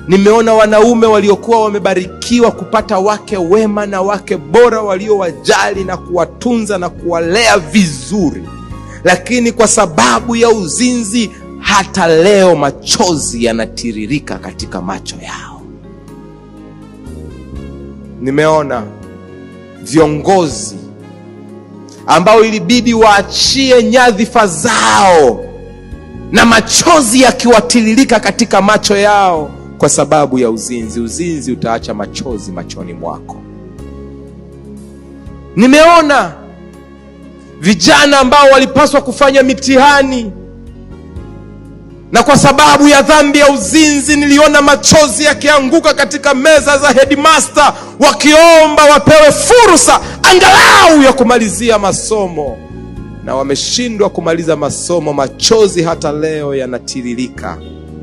Nimeona wanaume waliokuwa wamebarikiwa kupata wake wema na wake bora waliowajali na kuwatunza na kuwalea vizuri, lakini kwa sababu ya uzinzi hata leo machozi yanatiririka katika macho yao. Nimeona viongozi ambao ilibidi waachie nyadhifa zao na machozi yakiwatiririka katika macho yao kwa sababu ya uzinzi. Uzinzi utaacha machozi machoni mwako. Nimeona vijana ambao walipaswa kufanya mitihani na kwa sababu ya dhambi ya uzinzi niliona machozi yakianguka katika meza za headmaster, wakiomba wapewe fursa angalau ya kumalizia masomo, na wameshindwa kumaliza masomo. Machozi hata leo yanatiririka.